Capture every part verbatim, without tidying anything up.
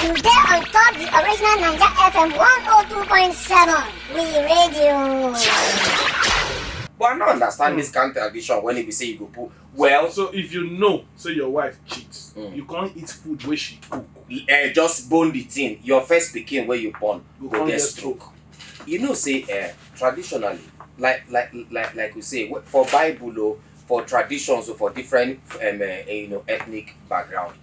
You dey on top the original Naija F M one oh two point seven. We radio. But I no understand this kind tradition when e be say you go put well. So if you know say your wife cheats, Mm. you can't eat food where she cook. Uh, just bone the thing. Your first pikin where you born You go can't get get stroke. You know say uh, traditionally, like like like like we say wh- for Bible or for traditions or for different um, uh, you know ethnic background,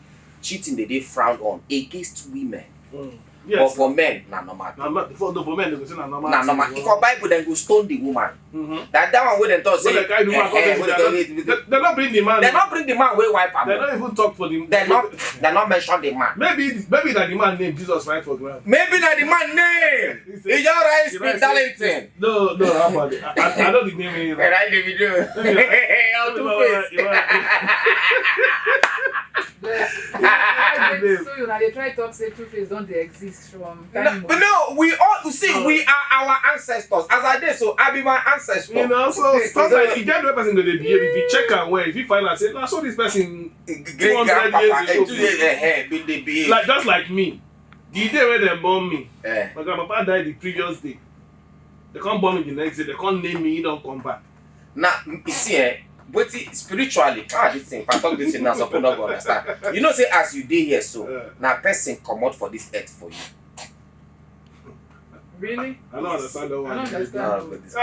cheating dey dey frowned on against women. Mm. But Yes. For men na normal. Na ma- for, no, for men, they go say na normal. Na thing, normal. you know. For Bible dem go stone the woman. Mhm. That that one wey dem talk say When they carry the woman, eh, eh, come wey say dem they, dey- they, they don't bring the man. Dem no bring the man wey wipe am. They don't even talk for the. Dem no dem no mention the man. Maybe maybe that the man name Jesus write for ground. Maybe na the man name. He He say- just write he speed write Darlington. No, no, how about it? I, I, I know the name. Write the video. On two face. He write- But so una dey try talk say two face don dey exist from No, time. no, we all you see, No. We are our ancestors. As I dey so, I be my ancestor. You know, so Okay. sometimes you get the way person go dey behave. If you check am well, if you find out say na so this person Great two hundred grandpapa, years eh, ago two years, eh, eh, been dey behave. Like just like me, the day wey dem born me, Eh. my grandpapa die the previous day. They come born me the next day. They come name me. He don't come back. Now you see, eh, wetin spiritually, ah, this thing. If I talk this thing now, some people no go understand. You know, say as you dey here so, Eh. na person comot for this earth for you. Really? I don't understand that I one. don't understand. No, but this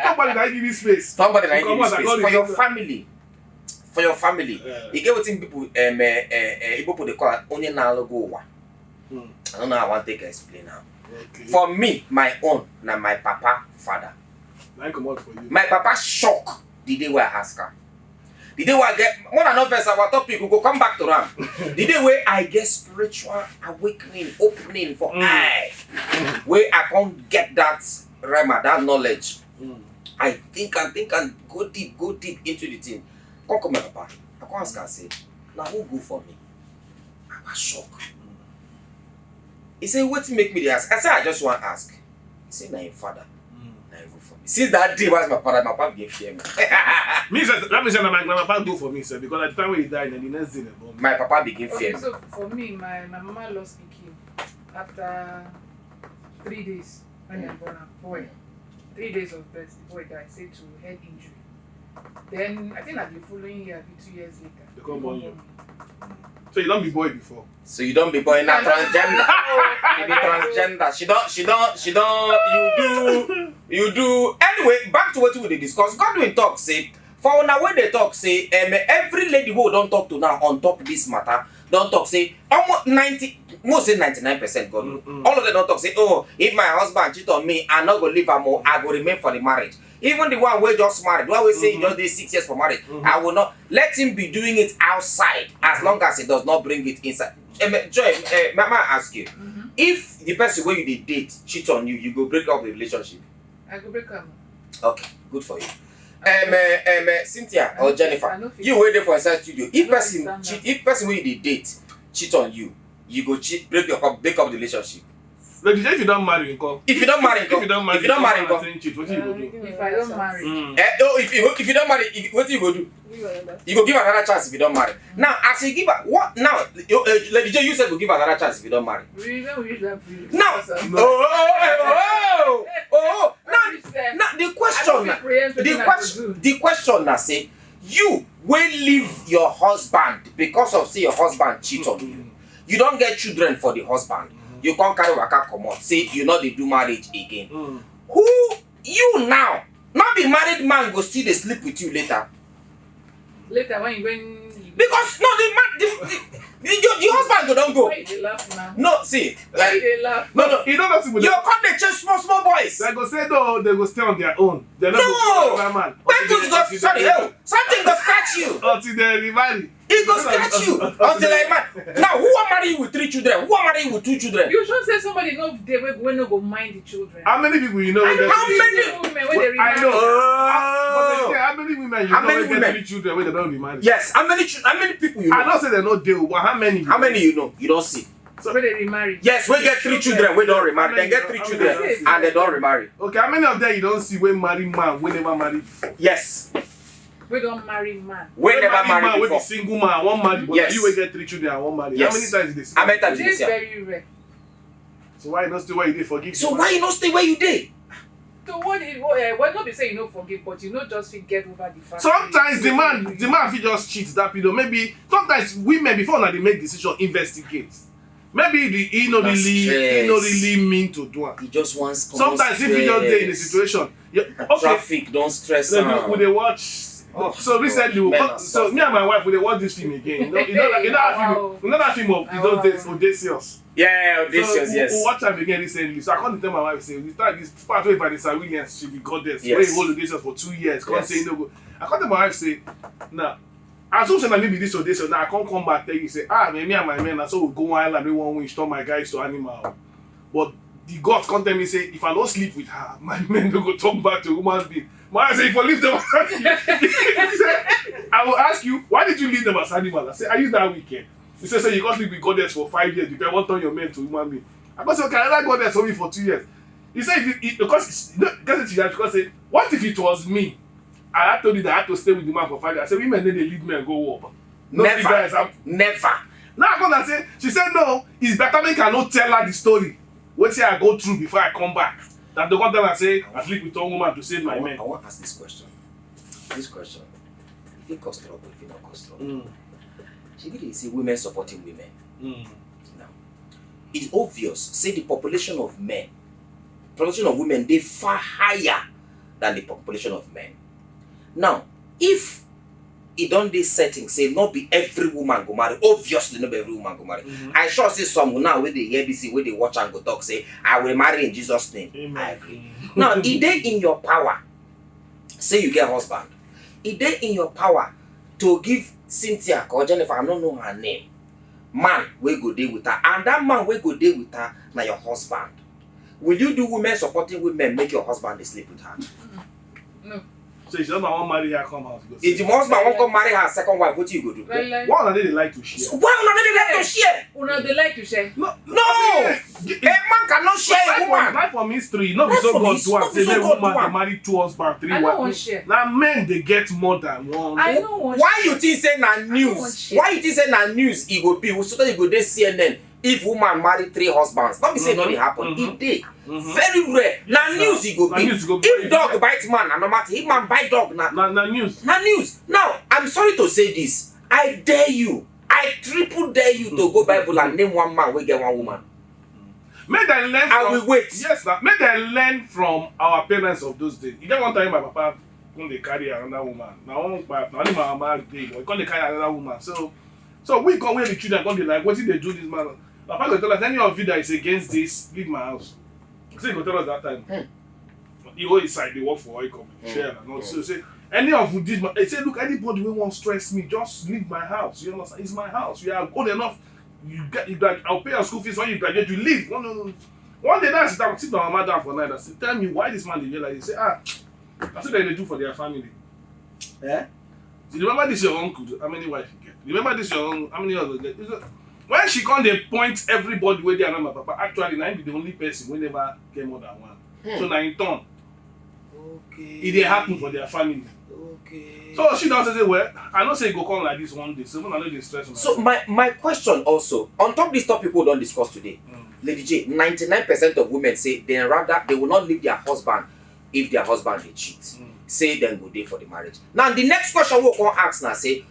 Somebody that give me space. Somebody like Come you on, I space got for it. Your family. For your family, Yeah. You get wetin people um uh, uh, uh, Igbo people dey call am onye na-alụ gị ụwa. Hmm. I don't know how I want take explain am. Okay. For me, my own na my papa father. I come out for you. My papa shock the day wey I ask am. The day wey I get, more than not first, our topic, we go come back to am. The day wey I get spiritual awakening, opening for Mm. eye, wey I come get that rhema, that knowledge. Mm. I think and think and go deep, go deep into the thing. Come come my papa, I come ask am say, na who go for me? Papa shock. He say, wetin make me dey ask? I say, I just wan ask. He say, na him father. Mm. Na him go for me. Since that day, once my father, my papa begin fear me. Me sef, that means that my grandpapa go for me sef, because at the time when he died, then the next day they born me. My papa begin Okay, fear me. So for me, my, my mama lost pikin after three days when I born am boy. Three days of birth, the boy died, say to head injury. Then I think that the following year, be two years later. They come born you. So you don't be boy before. So you don't be boy now transgender. You be transgender. She don't, she don't, she don't. You do, you do. Anyway, back to what we dey discuss. Godwin talk say, for una wey dey talk say, um, every lady who don't talk to now on top this matter, don't talk say almost ninety, most say ninety-nine percent Godwin. Mm-mm. All of them don't talk say, oh, if my husband cheat on me, I no go leave am. Oh, I go remain for the marriage. Even the one wey just married, the one wey say Mhm. He just dey six years for marriage, Mhm. I will not let him be doing it outside as long as he does not bring it inside. Eh, ma- Joy, eh, ma- ma ask you, Mhm. If the person wey you dey date cheat on you, you go break up the relationship. I go break am. Okay, good for you. Um, uh, um, uh, Cynthia or Jennifer, you wey dey for inside studio. If person cheat, if person wey you dey date cheat on you, you go cheat, break your cup, break up the relationship. Like if you don't marry, you come. If you don't marry, If you don't marry, if you don't marry, you come. Change it. What you go do? If I don't marry, Mm. Eh, oh, if you if you don't marry, if- what you go do? Give another. You go give another chance if you don't marry. Now, as you give a, what now, you, uh, Lady J, you said go give another chance if you don't marry. we when we use that view. Now, Because, um, oh, oh, oh, oh, oh, oh. Now, Reach there. Now the I question, don't fit prehend the wetin I go question, do. The question na say you wey leave your husband because of say your husband cheat on you. You don get children for the husband. You come carry waka comot say you no dey do marriage again. Mm. Who you now? Not be married man go still dey sleep with you later. Later when you when you Because no, the man, the, the, the, the, the husband go don go. Why you dey laugh now? No, see, Why you like, dey laugh? No, no. You don't know people. You come dey chase small small boys. They go say no, they go stay on their own. They're not No. going to man. Peppers go sorry, oh, something go scratch you. Until they remarry. E go scratch you until like man. Now who wan marry you with three children? Who wan marry you with two children? You sure say somebody no dey wey wey no go mind the children? How many people you know? How many? Women wey dey I know. remarry. But Oh. how many women you How know many wey get women? Three children wey they don't remarry? Yes, how many chil- how many people you I know? Don't say they no dey, but how many? How many you know? You don see. Wey dey remarry. Yes, wey get three children wey don remarry. Dem get three children and dem don remarry. Okay, how many of them you don't see wey marry man wey never marry before? Yes. Wey don marry man. Wey never Marry man marry wey be before. Single man, one marry, but Yes. You wey get three children and one marry. Yes. How many times you dey see? How many times E you dey dey see am? Very rare. So why you no stay where you dey forgive? So the why man? You no stay where you dey? So what? Did, what uh, well, no be say you no forgive, but you no just fit get over the fact. Sometimes the man, the man fit just cheat that period. Maybe sometimes women before una dey make decision, investigate. Maybe the he no Na really he no stress. Really mean to do am. He just wants. Sometimes if you just dey in a situation, yeah, okay. Traffic don stress So am. we dey watch. Oh, So recently, we men got, are so me suffering. And my wife we dey watch this film again. You know, you know, that- you know that Wow. film. You know that film of Wow. Those days, Odysseus. Yeah, So Odysseus, we, yes. We watch am again recently. So I come to tell my wife say we start this part where Vanessa Williams, she be goddess. Where Yes. He hold Odysseus for two years. Come Yes. Say no go. I come tell my wife say, nah. As soon as I be this Odysseus, now I come come back tell you say, ah, me, me and my men, na so we go one island, we one wish turn my guys to animal. But the gods come tell me say if I don't sleep with her, my men no go turn back to human being. My wife say if I leave them, he say, I will ask you, why did you leave them as animals? I say, are you that wicked? He said, so you got sleep with goddess for five years, you can want turn your men to human being. I go say, okay, another goddess for me for two years. He said, if you, he, because it's- no, because it's because say, what if it was me? I had told you that I had to stay with the man for five years. I said, women need to lead men go war. No, Never. Big guys, I'm, Never. Now I come and say, she said no, it's better make I no tell her the story. What say I go through before I come back. That the one tell her say I sleep with one woman to save my I men. Want, I want to ask this question. This question. If it cause trouble, if it not cause trouble. Mm, She be dey say women supporting women. Mm. Now, it's obvious. Say the population of men, population of women, they far higher than the population of men. Now, if e don dey setting say no be every woman go marry, obviously no be every woman go marry. Mhm. I sure say some now wey dey hear this thing, wey dey watch and go talk say I will marry in Jesus name. Amen. I agree. Now e dey in your power say you get husband. E dey in your power to give Cynthia or Jennifer, I no know her name, man wey go dey with her, and that man wey go dey with her na your husband. Will you do women supporting women make your husband dey sleep with her? No. So if your husband wan marry her come house, go If say, your husband wan come marry her second wife, wetin you go do? Well, like, why una dey like to share? Why una no dey like to share? Una dey like to share. No, No! Ye- A man cannot share a Right from, woman. Right from history, no be Right so from God his- do am. No be Say so make God woman do dey am. Marry two husbands, three I no wan wives. Share. Now men dey get more than one. I no wan. Why you think say na wan news? Share. Why you think say na news e go be? So that you go dey C N N if woman marry three husbands. No be say e no dey happen. E Mhm. Dey Mhm. very rare. Na Na- news e go na be. News e go be. If dog bite man, na normal thing. If man bite dog, na Na na news. Na news. Now, I'm sorry to say this. I dare you. I triple dare you to go Bible and name one man wey get one woman. Make dem learn. I From, will wait. Yes, na make dem learn from our parents of those days. You get one time my papa come dey carry another woman. Na one wife, na only my mama dey, but he come dey carry another woman. So, so we come where the children come dey like, wetin dey do this man? Papa go tell us, any of you that is against this, leave my house. So he go tell us that time. Hmm. He hold his side, dey work for oil company. Hmm. Share na not so say any of this man. He say, look, anybody wey wan stress me, just leave my house. You understand? It's my house. You are old enough. You get, you grad, I'll pay your school fees when you graduate. You leave. No, no, no. One day, that's that sit down, my mother for night. I say, tell me why this man dey like. He say, ah, I said they do for their family. Eh? You remember this your uncle? How many wife you get? Remember this your uncle? How many husband you get? He say, when she come dey point everybody wey dey around my papa, actually, na him be the only person wey never get more than one. Hmm. So na him turn. Okay. E dey happen for their family. Okay. So she don say, well, I know say e go come like this one day. So una no dey stress una. So my my question also on top this topic we don discuss today, Mm. Lady J, ninety nine percent of women say they rather they will not leave their husband if their husband dey cheat. Mm. Say dem go dey for the marriage. Now the next question we come ask na say,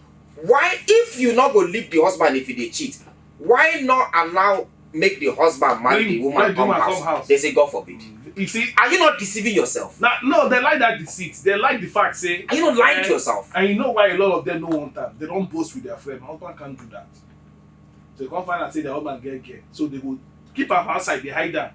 why if you no go leave the husband if he dey cheat, why not allow make the husband marry Bring- the woman bring the come woman house? Come house. They say God forbid. You see, Are you not deceiving yourself? now no, they like that deceit. They like the fact say. Are you not lying to Eh, yourself? And you know why a lot of them no want am? They don boast with their friend. My husband can't do that. So you come find out say their husband get girl. So they go keep am outside, they hide am.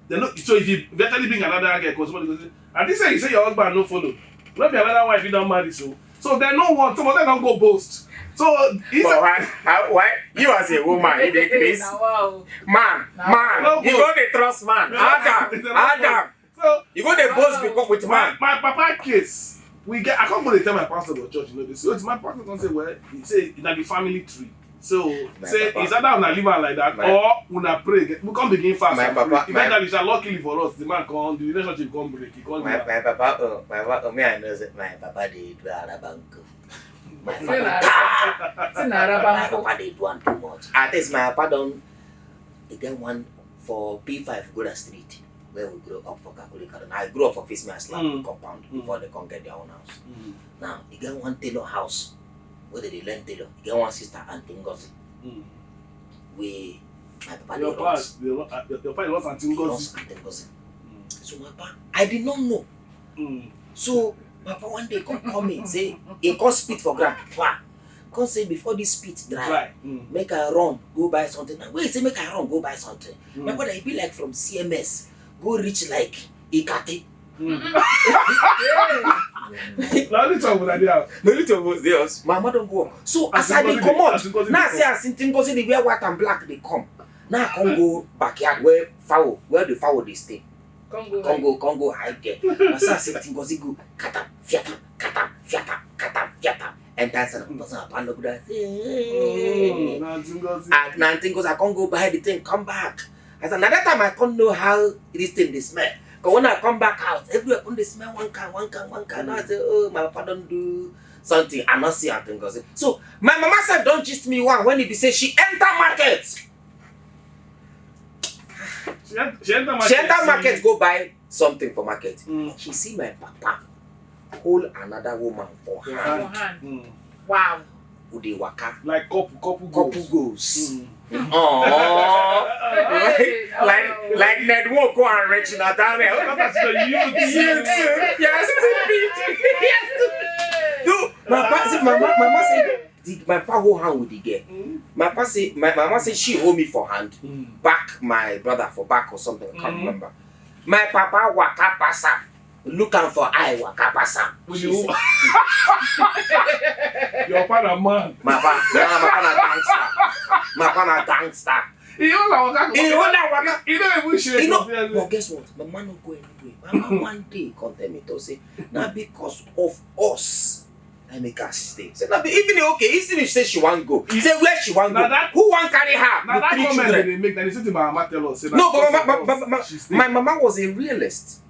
They no. So if you eventually bring another girl, cause somebody go say, I think say you say your husband no follow. No be another wife you don marry so. So they no want. Some of them don go boast. So it's But why, how, why you as a woman, you dey craze? Na wow. Man, Na man, No you go. No dey trust man. No. Adam, They no Adam, So you go dey boast because with my, man. My papa case, we get. I can't go dey tell my pastor for church. You know this. So it's my pastor come say, well, he say na the family tree. So My say papa. Is that how una live am like that, My- or una pray? We come begin fast. My And papa, pray. My- Eventually, sha luckily for us, the man come, the relationship come break. He come My, do my papa, oh, my papa, oh, me I know say my papa dey do arabanko. My father, say na raba nkwu. My papa dey do am too much. At least my papa don, e get one for P five Goda Street where we grow up for Kakuri Kaduna. I grew up for Face Me Aslam compound before they come get their own house. Now, e get one tailor house where they dey learn tailor. E get one sister, Auntie Ngozi. We, my papa dey rot. Your papa dey rot Auntie Ngozi. So my papa, I did not know. So my papa one day come call me, say he come spit for ground. Come say before this spit dry, make I run go buy something. Now, when he say make I run go buy something, my brother, he be like from C M S go reach like Ikate. Na only two of una dey house. Na only two of us dey house. My mama don go work. So as I dey comot, now I say as Auntie Ngozi dey wear white and black dey come. Now I come go backyard where fowl, where the fowl dey stay. Come go hide there. As I say Auntie Ngozi go, katam, fiatam, katam, fiatam, katam, fiatam. Enter inside, my papa look down, say, hey. Na Auntie Ngozi. Ah, na Auntie Ngozi, I come go buy the thing, come back. I said, na that time I come know how this thing dey smell. Cause when I come back out, everywhere come dey smell one kind, one kind, one kind. Now I say, oh, my papa don do something. I no see Auntie Ngozi. So my mama sef don gist me one when e be say she enter market. She enter market go buy something for market. She see my papa hold another woman for hand. Wow. We dey waka like couple, couple goals. Aww. Like, like Ned Nwoko and Regina Daniel. You too. You are stupid. You are stupid. No, my papa, see, my mama, my mama say, the, my papa hold hand with the girl. My papa say, my mama say she hold me for hand, back my brother for back or something. I can't remember. My papa waka pass am, look am for eye, waka pass am. She say, your papa na man. My papa, my papa na gangster. My papa na gangster. He hold am waka. He hold am waka. He no even shake. But guess what? My mama no go anywhere. My mama one day come tell me to say, na because of us na make her stay. Say, na be, even okay, even if say she wan go, say where she wan go, who wan carry her with three children? Na that comment they dey make. Na the same thing my mama tell us. Say, no, but my, my, my, my, my mama was a realist.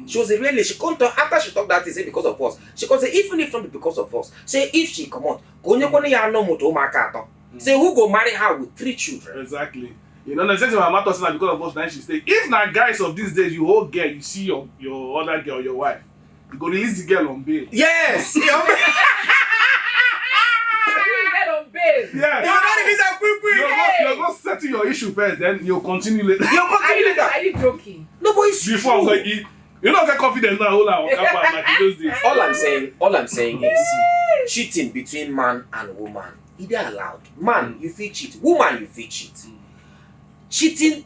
She was a realist. She come talk, after she talk that thing, say because of us. She come say, even if not because of us, say if she comot, ka onye kwene ya anọ moto ụmụaka atọ. Say who go marry her with three children? Exactly. You know, na say my mama talk say na because of us na she stay. If na guys of these days, you hold girl, you see your, your other girl, your wife, you go release the girl on bail. Yes. You get on bail. Yes. You go release her quick, quick. You go, you go settle your issue first, then you continue later. You continue later. Are you joking? No, but it's true. Before, like, you, you don't get confidence now, hold on, like in those days. All I'm saying, all I'm saying is cheating between man and woman, e dey allowed. Man, you fit cheat. Woman, you fit cheat. Cheating,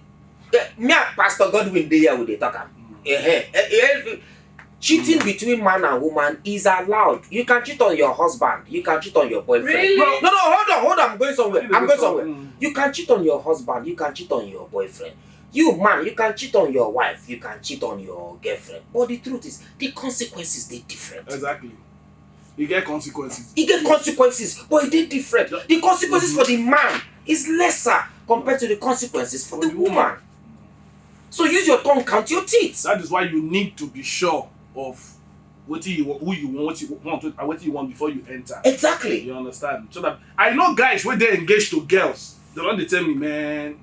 eh, me and Pastor Godwin dey here, we dey talk am. Eh, eh, eh, eh, cheating between man and woman is allowed. You can cheat on your husband. You can cheat on your boyfriend. Really? No, no, hold on, hold on. I'm going somewhere. I'm going somewhere. You can cheat on your husband. You can cheat on your boyfriend. You man, you can cheat on your wife. You can cheat on your girlfriend. But the truth is, the consequences dey different. Exactly. E get consequences. E get consequences, but e dey different. The consequences for the man is lesser compared to the consequences for the woman. So use your tongue, count your teeth. That is why you need to be sure of wetin you wa-, who you want, wetin you want, and wetin you want before you enter. Exactly. You understand? So that I know guys wey dey engaged to girls, they don dey tell me, man,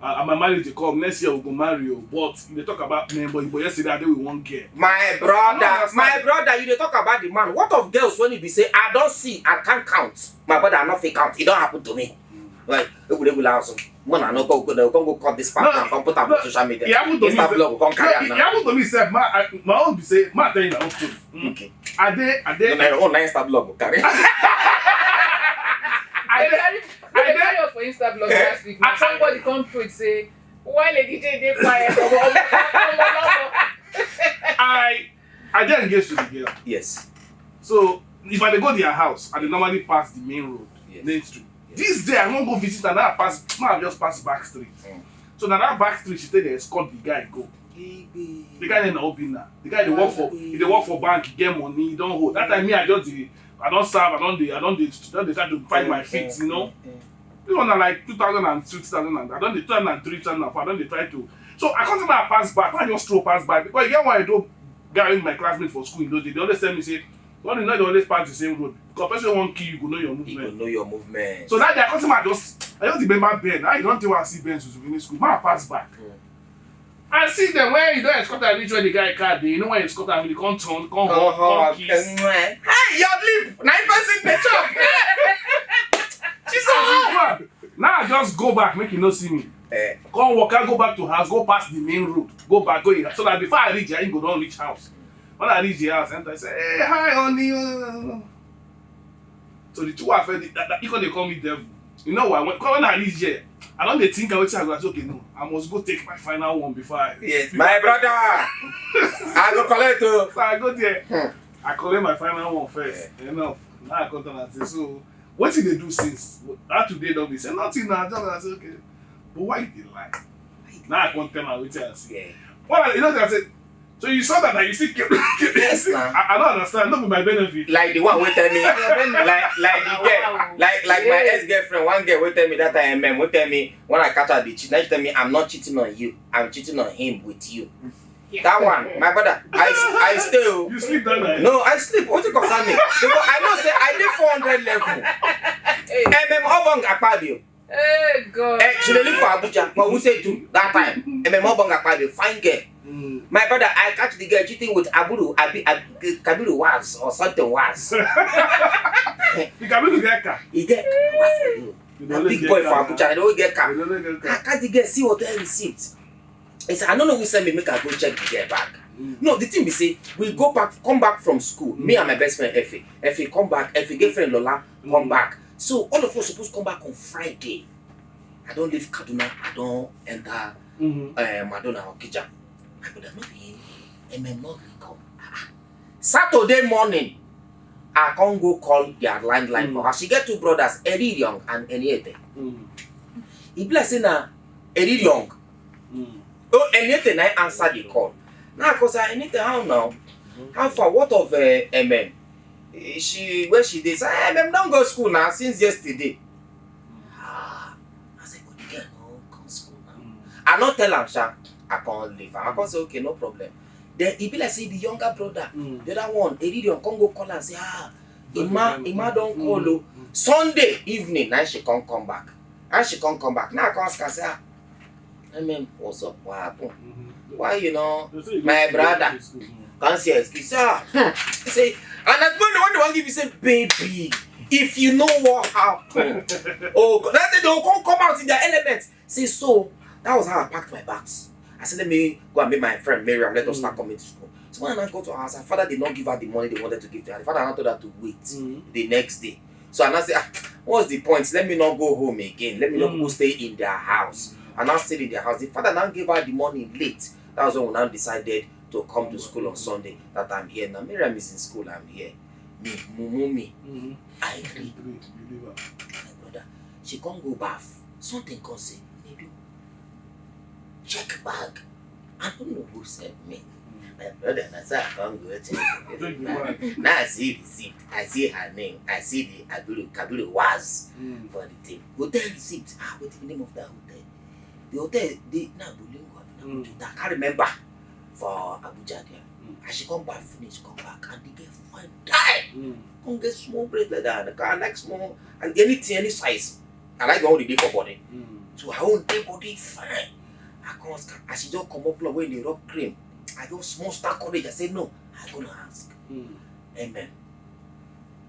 uh, my marriage dey come next year, we go marry o. But you dey talk about, man, but, but yesterday I dey with one girl. My brother, my brother, you dey talk about the man. What of girls when you be say, I don see, I can't count. My brother, I no fit count. E don happen to me. Like, egwuregwu house. When I no go, go, go, go cut this part now, come put am for social media. Insta blog, come carry am now. It happened to me sef. My, I, my own be say, ma tell you my own story. Okay. I dey, I dey. No, na your own na Insta blog go carry. I dey, I dey carry up for Insta blog last week. Na somebody come tweet say, why Lady J dey quiet? I, I dey engaged to the girl. Yes. So if I dey go their house, I dey normally pass the main road, main street. This day I wan go visit her, na I pass, na I just pass back street. So na that back street she take dey escort the guy go. The guy name na Obinna. The guy dey work for, he dey work for bank, he get money, he don hold. That time me, I just dey, I don serve, I don dey, I don dey, don dey try to find my feet, you know. This one na like two thousand and two, two thousand and, I don dey two thousand and three, two thousand and four, I don dey try to. So I come say I pass back, I just stroll pass by because e get one Edo guy wey be my classmate for school in those days. They always tell me say, When you no dey always pass the same road, because person wey wan kill you go know your You go movement. Know your movement. So that day, I come see my just, I just remember Ben. I don't think I see Ben since we finish school. Man, I pass back. Mm. I see them when you don escort am reach where the guy car dey. You know when you escort am, you come turn, come hug, come kiss. Hey, your lip. Na in person dey chop. As usual. Now I just go back, make you no see me. Eh, Come walk, I go back to house, go pass the main road, go back, go here. So that before I reach there, he go don reach house. When I reach the house, enter, I say, "Hey, hi, honey." So the two are friendly. That, that, he come dey call me devil. You know why? When, when I reach there, I don dey think wetin I go say. Okay, no, I must go take my final one before I. Yes, my brother. I go collect o. So I go there. Hmm. I collect my final one first. Enough. Now I come down and say, "So, wetin dey do since?" That today don be say nothing na. Just I say, "Okay, but why you dey lie?" Now I come tell am wetin I see. Yeah. Well, you know what I said? So you saw that, and you still keep. Yes, na. I, I don't understand. No be my benefit. Like the one wey tell me, Your benefit. Like like the girl, like like my ex-girlfriend, one girl wey tell me that time, mm, wey tell me when I catch her dey cheat, now she tell me, "I'm not cheating on you, I'm cheating on him with you." Yeah. That one, my brother, I I stay o. You sleep that night. No, I sleep. Wetin concern me? Because I know say I dey four hundred level. Hey. Mm, Obong Akpabio. Hey God. Eh, she dey live for Abuja, for Wuse too that time. Mm, Obong Akpabio, fine girl. Mm. My brother, I catch the girl cheating with Aburu, Abi, Abi, Kabiru was or something was. You can be the guy car. He get car for you. You Na always big get boy for car. Abuja, they always get You car. don't get I car. catch the girl, see hotel receipt. He say, "I no know who send me, make I go check the girl back." Mm. No, the thing be say, we go back, come back from school. Me and my best friend Effie. Effie come back. Effie girlfriend Lola come Mm. back. So all of us supposed come back on Friday. I don leave Kaduna. I don enter Mm-hmm. uh, Madonna Okija. My brother, no be him. Mm, no gree come. Ah, ah. Saturday morning, I come go call their landline Mm. for her. She get two brothers, Eri Young and Eniete. Mm. E be like say na Eri Young. Mm. Oh, Eniete na answer the call. Now I come say, "Eniete, how now? How far? What of uh, M M? Eh, she, where she dey?" Say, "Ah, M M don go school now since yesterday." Ah, I say, "But the girl no come school now." Mm. I no tell am sha. I come leave am. I come say, "Okay, no problem." Then e be like say the younger brother, Mm. the other one, Eri Young, come go call am say, "Ah, Emma, Emma don call o." Mm. Sunday evening, now she come come back. And she come come back. Now I come ask her say, "Ah, M M, what's up? What happen? Mm-hmm. Why you know?" They say you My go brother. to school. Mm. Come see excuse. Ah, hmm. Say, and at the moment, when they wan give you, say, "Baby, if you know what happened." Oh God, that day they will come come out in their element. Say, so that was how I packed my bags. I said, "Let me go and meet my friend Miriam. Let us start coming to school." So when I go to her house, her father did not give her the money they wanted to give to her. The father now told her to wait Mm. the next day. So I now say, "Ah, what's the point? Let me not go home again. Let me not Mm. go stay in their house." And I stayed in their house. The father now gave her the money late. That was when we now decided to come to school on Sunday. That I'm here now. Miriam is in school. I'm here. Me, mumu me. Mm-hmm. I agree. Great, you leave her. My brother, she come go baff. Something come say, "Nedu, check bag." I don't know who sent me. My brother, na so I come go check. Take the bag. Now I see receipt. I see her name. I see the Abiru, Kabiru was Mm. for the thing. Hotel receipt. Ah, what's the name of that hotel? The hotel, the na Bolingo, abi na Mm. Kutu, I can't remember. For Abuja there. Mm. As she come back, finish, come back, and the girl fine die. Mm. Come get small breast like that, and I like small, and anything, any size. I like the one with the big body. Mm. So her own dey body fine. I come ask her, as she just come up, like, when they rub cream, I just small start courage. I say, "No, I gonna ask." Mm. M M.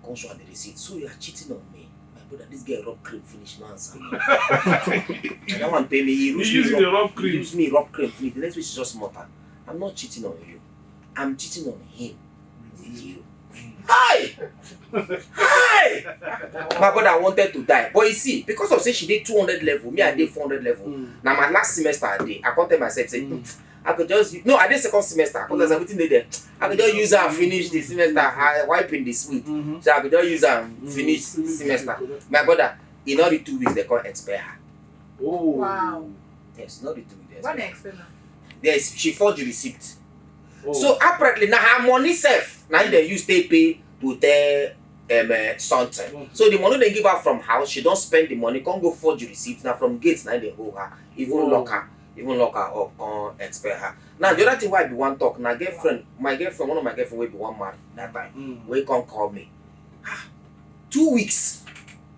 Come show her the receipt. "So you are cheating on me?" My brother, this girl rub cream finish, no answer me. And that one pay me. He You use using me the rub he cream. Use me rub cream finish. The next week she just small time. "I'm not cheating on you. I'm cheating on him with you." Mm. Hi! Hi! My brother wanted to die. But you see, because of say she did two hundred level, me I did four hundred level. Mm. Now my last semester I did. I come tell myself, say, Mm. "Mm, I could just use," no, I did second semester. I come tell myself, "Wetin dey there?" I could just use her, finish the semester, I wipe in the sweet. Mm-hmm. So I could just use her, Mm. finish Finish semester. the My brother, in not the two weeks, they come expel her. Oh. Wow. Yes, not the two weeks. What explain am? Yes, she forged the receipt. Oh. So apparently now her money self, now they use to pay hotel um, uh, something. Mm. So the money they give her from house, she don't spend the money, can't go forge the receipt. Now from gates, now they hold her, even Wow. lock her. Even lock her up, come expel her. Now the other thing why I be wan talk, na girlfriend, my girlfriend, one of my girlfriend wey be wan marry that time, Mm. wey come call me. Ah, two weeks,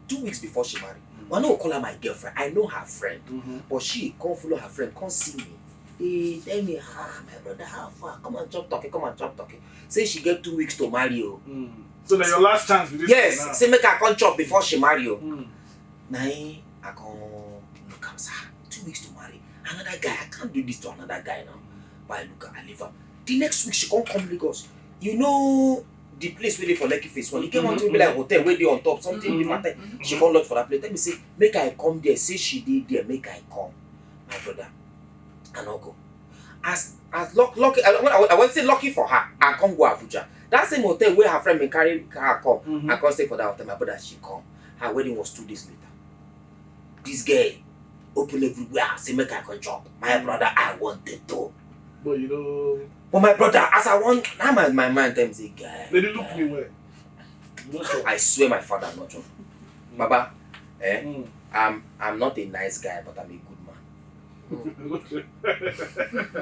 two weeks before she marry. Mm. Well, I no go call her my girlfriend. I know her friend, Mm-hmm. but she come follow her friend, come see me. They tell me, ah, my brother, how far? Come and chop turkey, come and chop turkey. Say she get two weeks to marry you. Mm. So na your last chance with this Yes, thing now. Say make I come chop before she marry you. Mm. Na him I come look am, sir. Two weeks to marry. Another guy, I can't do this to another guy now. But I look at, I leave am. The next week she come come Lagos. You know the place wey dey for Lekki phase one. You get one thing wey be like hotel wey dey on top, something Mhm. different. She come lodge for that place. Tell me say make I come there. Say she dey there, make I come. My brother, I no go. As as luck, lucky, I, when I, I won't say lucky for her. I come go Abuja. That same hotel where her friend been carry her come. Mhm. I come stay for that hotel. My brother, she come. Her wedding was two days later. This girl open everywhere. Say make I come chop. My brother, I wanted to. But you know, But my brother, as I want, now my, my mind tell me say, guy. They dey look me well. You know, so I swear my father not joke. Baba, eh? Mm. I'm I'm not a nice guy, but I'm a good man.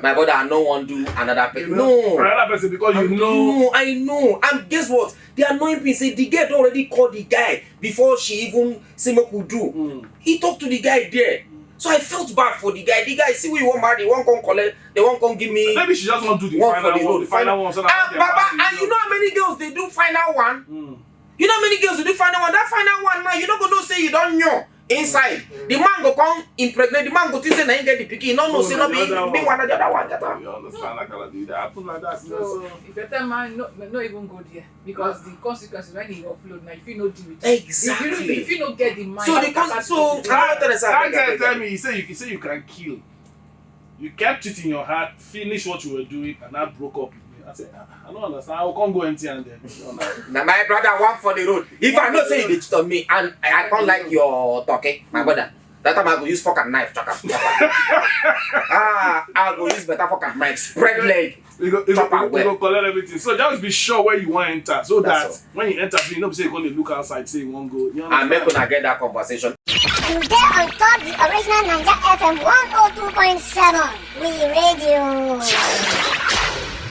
My brother, I no wan do another person. You know, No. for another person because you I know. know, I know. And guess what? The annoying thing say the girl don already call the guy before she even say make we do. Mm. He talk to the guy there. So I felt bad for the guy. The guy see we wan marry, they wan come collect, they wan come give me Maybe she just wan do the one for final the one. road. The final one. So that Ah, they Baba, marry, and you know how many girls they do final one? Mm. You know how many girls they do final one? That final one now, you no go know say you don know inside. The man go come impregnate. The man go think say na him get the pikin. No, no, Oh, say na no the be other me one. One, na the other one get am. You understand? Like, it happen like that. You know, So so if you tell man, no, no, no, even go there because the consequences when he offload now, if you no deal with it, Exactly. if you, if you no get the mind, So the capacity cons- so to do I it. don't understand. That guy tell me, he say you, he say you can kill. You kept it in your heart, finish what you were doing, and that broke up with me. I said, "Ah, I don't understand. I will come go empty handed." Na my brother, one for the road. If I know say you dey cheat on me and I, I can't like your talking, my brother, that time I go use fork and knife, chop am. Ah, I go use better fork and knife, spread leg. You go, you Chop go, am you well. go collect everything. So just be sure where you want to enter, so That's that when you enter, you know, say you go dey look outside, say you wan go. You And make understand? Una get that conversation. You dey on top the original Naija F M one oh two point seven. We radio.